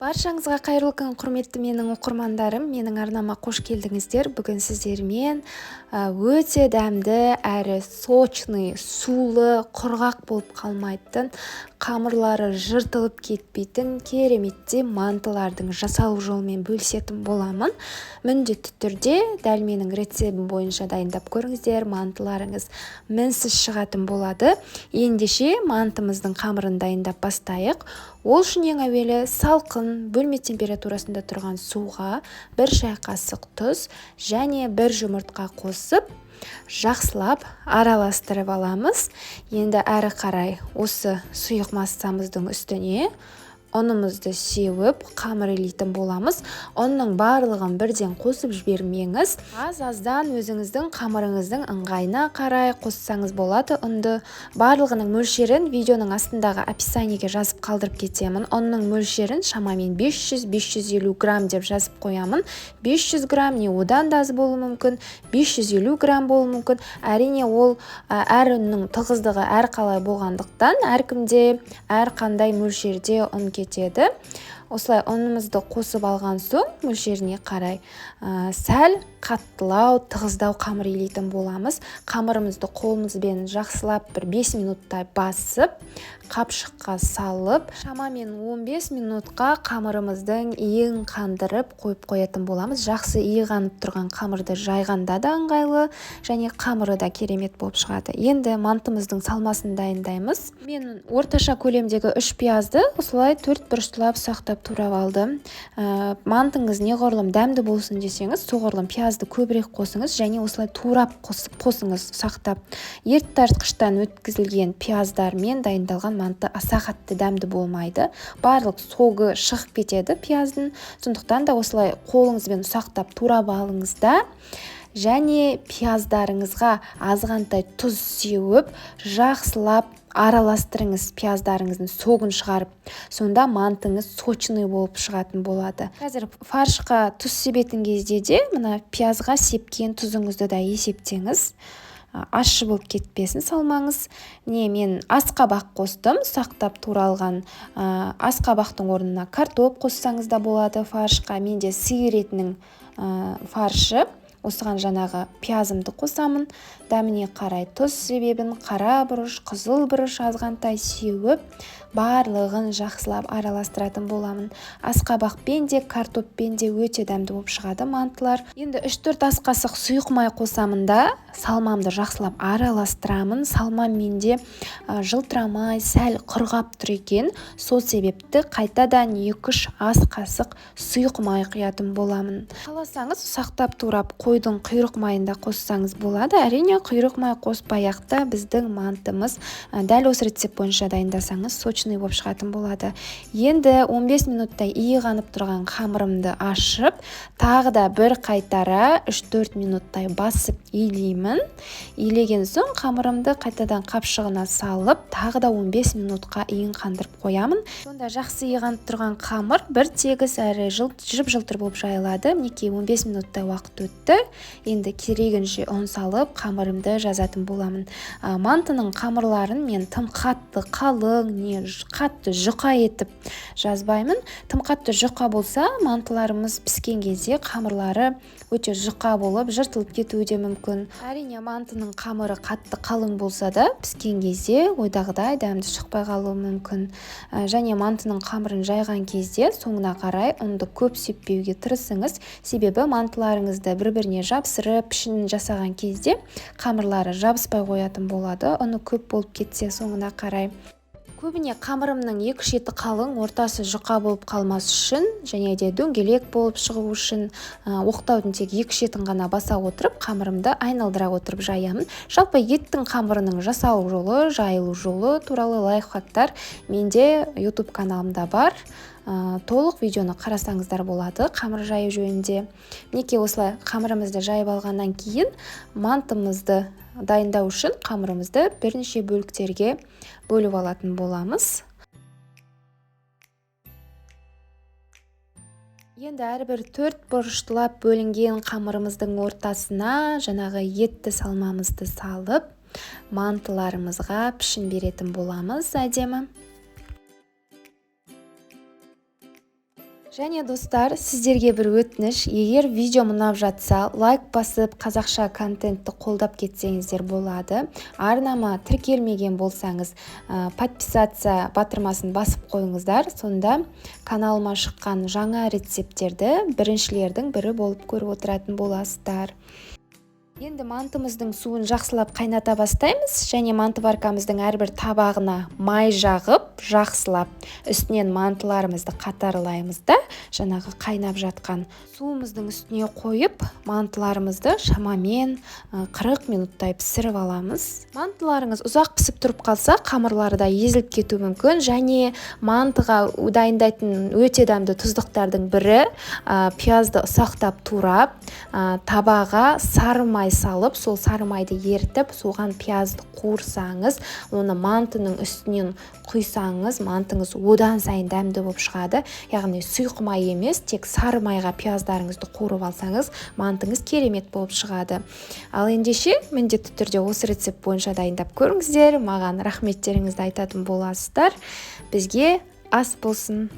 Баршаңызға қайырлы күн, құрметті менің оқырмандарым, менің арнама қош келдіңіздер. Бүгін сіздермен өте дәмді әрі сочный, сулы, құрғақ болып қалмайтын, қамырлары жыртылып кетпейтін кереметтей мантылардың жасалу жолымен бөлісетін боламын. Міндетті түрде дәл менің рецептім бойынша дайындап көріңіздер, мантыларыңыз мінсіз шығатын болады. Ендеше мантымыздың қамырын дайындап бастайық. Ол үшін ең әуелі салқын бөлме температурасында тұрған суға 1 шай қасық тұз және 1 жұмыртқа қосып, жақсылап араластырып аламыз. Енді әрі қарай осы сұйық массамыздың үстіне ұнымызды сеуіп, қамыр илейтін боламыз. Ұнның барлығын бірден қосып жібермеңіз. Аз-аздан өзіңіздің қамырыңыздың ыңғайына қарай қоссаңыз болады ұнды. Барлығының мөлшерін видеоның астындағы описаниеге жазып қалдырып кетемін. Ұнның мөлшерін шамамен 500-550 грамм деп жазып қоямын. 500 грамм не одан да аз болуы мүмкін, 550 грамм болуы мүмкін. Әрине ол әр ұнның тығыздығы әрқалай болғандықтан әркімде әрқандай мөлшерде ұн кетеді. Осылай ұнымызды қосып алған соң мөлшеріне қарай сәл қаттылау, тығыздау қамыр илейтін боламыз. Қамырымызды қолымызбен жақсылап бір 5 минуттай басып, қапшыққа салып, шамамен 15 минутқа қамырымыздың иін қандырып қойып қоятын боламыз. Жақсы иі қанып тұрған қамырды жайғанда да ыңғайлы және қамыры да керемет болып шығады. Енді мантымыздың салмасын дайындаймыз. Мен орташа көлемдегі 3 пиязды осылай 4 бұрыштылап ұсақтап турап алдым. Мантыңыз неғұрлым дәмді болсын десеңіз, соғұрлым пиязды көбірек қосыңыз және осылай турап қосыңыз ұсақтап. Ет тартқыштан өткізілген пияздармен дайындалған манты аса қатты дәмді болмайды. Барлық согы шығып кетеді пияздың. Сондықтан да осылай қолыңызбен ұсақтап турап алыңыз да, және пияздарыңызға азғантай тұз сеуіп, жақсылап араластырыңыз, пияздарыңыздың согын шығарып. Сонда мантыңыз сочный болып шығатын болады. Қазір фаршқа тұз себетін кезде де мына пиязға сепкен тұзыңызды да есептеңіз. Ащы болып кетпесін салмаңыз. Міне мен асқабақ қостым, ұсақтап туралған, асқабақтың орнына картоп қоссаңыз да болады фаршқа. Менде сиыр етінің фаршы. Осыған жаңағы пиязымды қосамын. Дәміне қарай тұз себебін, қара бұрыш, қызыл бұрыш азғантай сеуіп, барлығын жақсылап араластыратын боламын. Асқабақпен де, картоппен де өте дәмді болып шығады мантылар. Енді 3-4 ас қасық сұйық май қосамын да, салмамды жақсылап араластырамын. Салмам менде жылтырамай, сәл құрғап тұр екен. Сол себепті қайтадан 2-3 ас қасық сұйық май құятын боламын. Қаласаңыз ұсақтап турап қойдың құйрық майын да қоссаңыз болады. Әрине құйрық май қоспай-ақ та біздің мантымыз, дәл осы рецепт бойынша дайындасаңыз сочный болып шығатын болады. Енді 15 минуттай иі қанып тұрған қамырымды ашып, тағы да бір қайтара 3-4 минуттай басып илеймін. Илеген соң қамырымды қайтадан қапшығына салып, тағы да 15 минутқа иін қандырып қоямын. Сонда жақсы иі қанып тұрған қамыр бір тегіс әрі жып-жылтыр болып жайылады. Мінекей 15 минуттай уақыт өтті. Енді керегінше ұн салып, қамырымды жазатын боламын. Мантының қамырларын мен тым қатты қалың, не қатты жұқа етіп жазбаймын. Тым қатты жұқа болса, мантыларымыз піскен кезде қамырлары өте жұқа болып жыртылып кетуі де мүмкін. Әрине мантының қамыры қатты қалың болса да, піскен кезде ойдағыдай дәмді шықпай қалуы мүмкін. Және мантының қамырын жайған кезде соңына қарай ұнды көп сеппеуге тырысыңыз. Себебі мантыларыңызды бір-біріне жапсырып, пішінін жасаған кезде қамырлары жабыспай қоятын болады. Ұны көп болып кетсе соңына қарай. Көбіне қамырымның екі шеті қалың, ортасы жұқа болып қалмас үшін және де дөңгелек болып шығу үшін, оқтаудың тек екі шетін ғана баса отырып, қамырымды айналдыра отырып жаямын. Жалпы еттің қамырының жасалу жолы, жайылу жолы туралы лайфхактар менде YouTube каналымда бар. Толық видеоны қарасаңыздар болады қамыр жаю жөнінде. Мінекей осылай қамырымызды жайып алғаннан кейін мантымызды дайындау үшін қамырымызды бірнеше бөліктерге бөліп алатын боламыз. Енді әрбір 4 бұрыштылап бөлінген қамырымыздың ортасына жаңағы етті салмамызды салып, мантыларымызға пішін беретін боламыз әдемі. Және, достар, сіздерге бір өтініш: егер видео ұнап жатса, лайк басып, қазақша контентті қолдап кетсеңіздер болады. Арнама тіркелмеген болсаңыз, подписаться батырмасын басып қойыңыздар. Сонда каналыма шыққан жаңа рецепттерді біріншілердің бірі болып көріп отыратын боласыздар. Енді мантымыздың суын жақсылап қайната бастаймыз және мантоваркамыздың әрбір табағына май жағып, жақсылап үстінен мантыларымызды қатарлаймыз да, жаңағы қайнап жатқан суымыздың үстіне қойып, мантыларымызды шамамен 40 минуттай пісіріп аламыз. Мантыларыңыз ұзақ пісіп тұрып қалса, қамырлары да езіліп кетуі мүмкін. Және мантыға дайындайтын өте дәмді тұздықтардың бірі пиязды ұсақтап турап, табаға сары май салып, сол сары майды ерітіп, соған пиязды қуырсаңыз, оны мантының үстінен құйсаңыз, мантыңыз одан сайын дәмді болып шығады. Яғни сұйық май емес, тек сары майға пияздарыңызды қуырып алсаңыз, мантыңыз керемет болып шығады. Ал ендеше, міндетті түрде осы рецепт бойынша дайындап көріңіздер, маған рахметтеріңізді айтатын боласыздар. Бізге ас болсын!